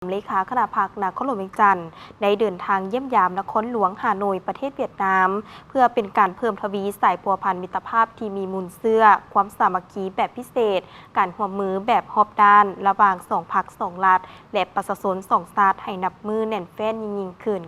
ເລຂາຄະນະພັກນະຄອນຫຼວງວຽງຈັນ ໄດ້ເດີນທາງຢ້ຽມຢາມນະຄອນຫຼວງຮ່າໂນ້ຍ ປະເທດຫວຽດນາມ ເພື່ອເປັນການເພີ່ມທະວີສາຍພົວພັນມິດຕະພາບທີ່ມີມູນເຊື້ອ, ຄວາມສາມັກຄີແບບພິເສດ, ການຮ່ວມມືແບບຮອບດ້ານ ລະຫວ່າງສອງພັກສອງລັດ ແລະ ປະຊາຊົນສອງຊາດ ໃຫ້ນັບມື້ແໜ້ນແຟ້ນຍິ່ງໆຂຶ້ນ.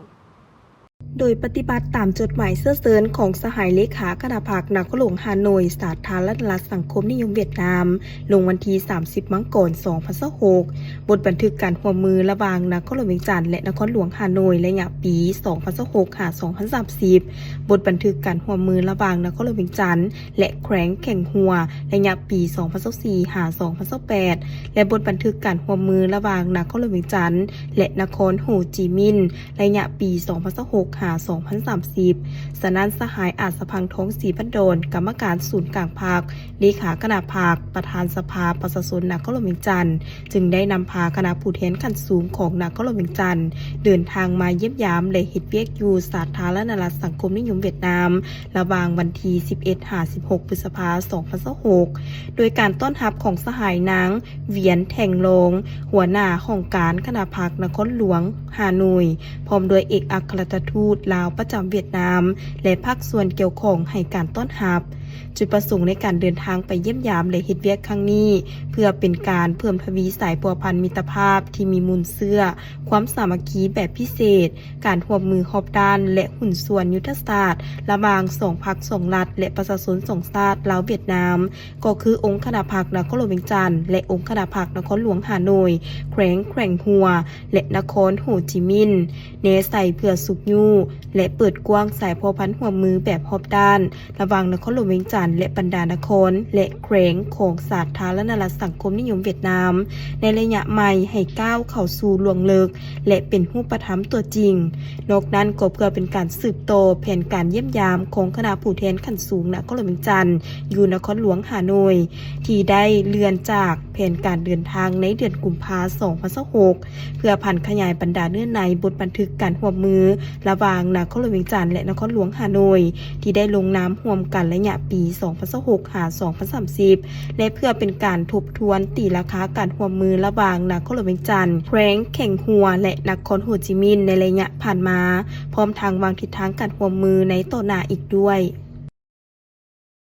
ໂດຍປະຕິບັດຕາມຈົດໝາຍເຊື້ອເຊີນຂອງສະຫາຍເລຂາຄະນະພັກນະຄອນຫຼວງຮ່າໂນ້ຍ ສາທາລະນະລັດສັງຄົມນິຍົມຫວຽດນາມ ລົງວັນທີສາມສິບ ມັງກອນ ສອງພັນຊາວຫົກ, ບົດບັນທຶກການຮ່ວມມືລະຫວ່າງນະຄອນຫຼວງວຽງຈັນ ແລະ ນະຄອນຫຼວງຮ່າໂນ້ຍ ໄລຍະປີສອງພັນຊາວຫົກ ຫາ ສອງພັນສາມສິບ, ບົດບັນທຶກການຮ່ວມມືລະຫວ່າງນະຄອນຫຼວງວຽງຈັນ ແລະ ແຂວງແຂງຫົວ ໄລຍະປີສອງພັນຊາວສີ່ ຫາ ສອງພັນຊາວແປດ ແລະ ບົດບັນທຶກການຮ່ວມມືລະຫວ່າງນະຄອນຫຼວງວຽງຈັນ ແລະ ນະຄອນໂຮຈິມິນ ໄລຍະປີສອງພັນຊາວຫົກ ຫາ ສອງພັນສາມສິບ. ສະນັ້ນ ສະຫາຍ ອາດສະພັງ ທອງສີພັນດອນ ກຳມະການສູນກາງພັກ, ເລຂາຄະນະພັກ, ປະທານສະພາປະຊາຊົນນະຄອນຫຼວງວຽງຈັນ ຈຶ່ງໄດ້ນຳພາຄະນະຜູ້ແທນຂັ້ນສູງຂອງນະຄອນຫຼວງວຽງຈັນ ເດີນທາງມາຢ້ຽມຢາມ ແລະ ເຮັດວຽກຢູ່ສາທາລະນະລັດສັງຄົມນິຍົມຫວຽດນາມ ລະຫວ່າງວັນທີສິບເອັດ ຫາ ສິບຫົກ ພຶດສະພາ ສອງພັນຊາວຫົກ ໂດຍການຕ້ອນຮັບຂອງສະຫາຍນາງ ຫວຽນ ແຖງລອງ ຫົວໜ້າຫ້ອງການຄະນະພັກນະຄອນຫຼວງຮ່າໂນ້ຍ ພ້ອມດ້ວຍເອກອັກຄະລັດຖະທູດລາວປະຈຳຫວຽດນາມ ແລະ ພາກສ່ວນກ່ຽວຂ້ອງໃຫ້ການຕ້ອນຮັບ. ຈຸດປະສົງໃນການເດີນທາງໄປຢ້ຽມຢາມ ແລະ ເຮັດວຽກຄັ້ງນີ້ ເພື່ອເປັນການເພີ່ມທະວີສາຍພົວພັນມິດຕະພາບທີ່ມີມູນເຊື້ອ, ຄວາມສາມັກຄີແບບພິເສດ, ການຮ່ວມມືຮອບດ້ານ ແລະ ຫຸ້ນສ່ວນຍຸດທະສາດ ລະຫວ່າງສອງພັກສອງລັດ ແລະ ປະຊາຊົນສອງຊາດ ລາວ-ຫວຽດນາມ ກໍຄືອົງຄະນະພັກນະຄອນຫຼວງວຽງຈັນ ແລະ ອົງຄະນະພັກນະຄອນຫຼວງຮ່າໂນ້ຍ, ແຂວງແຂວງຫົວ ແລະ ນະຄອນໂຮຈິມິນ ແນໃສ່ເພື່ອຊຸກຍູ້ ແລະ ເປີດກວ້າງສາຍພົວພັນຮ່ວມມືແບບຮອບດ້ານ ລະຫວ່າງນະຄອນຫຼວງວຽງຈັນ ແລະ ບັນດານະຄອນ ແລະ ແຂວງຂອງສາທາລະນະລັດສັງຄົມນິຍົມຫວຽດນາມ ໃນໄລຍະໃໝ່ໃຫ້ກ້າວເຂົ້າສູ່ລວງເລິກ ແລະ ເປັນຮູບປະທຳຕົວຈິງ. ນອກນັ້ນກໍເພື່ອເປັນການສືບຕໍ່ແຜນການຢ້ຽມຢາມຂອງຄະນະຜູ້ແທນຂັ້ນສູງນະຄອນຫຼວງວຽງຈັນ ຢູ່ນະຄອນຫຼວງຮ່າໂນ້ຍ ທີ່ໄດ້ເລື່ອນຈາກແຜນການເດີນທາງໃນເດືອນກຸມພາ ສອງພັນຊາວຫົກ ເພື່ອຜັນຂະຫຍາຍບັນດາເນື້ອໃນບົດບັນທຶກການຮ່ວມມືລະຫວ່າງນະຄອນຫຼວງວຽງຈັນ ແລະ ນະຄອນຫຼວງຮ່າໂນ້ຍ ທີ່ໄດ້ລົງນາມຮ່ວມກັນໄລຍະປີສອງພັນຊາວຫົກ ຫາ ສອງພັນສາມສິບ ແລະ ເພື່ອເປັນການທົບທວນຕີລາຄາການຮ່ວມມືລະຫວ່າງນະຄອນຫຼວງວຽງຈັນ, ແຂວງແຂວງຫົວ ແລະ ນະຄອນໂຮຈິມິນ ໃນໄລຍະຜ່ານມາ, ພ້ອມທັງວາງທິດທາງການຮ່ວມມືໃນຕໍ່ໜ້າອີກດ້ວຍ.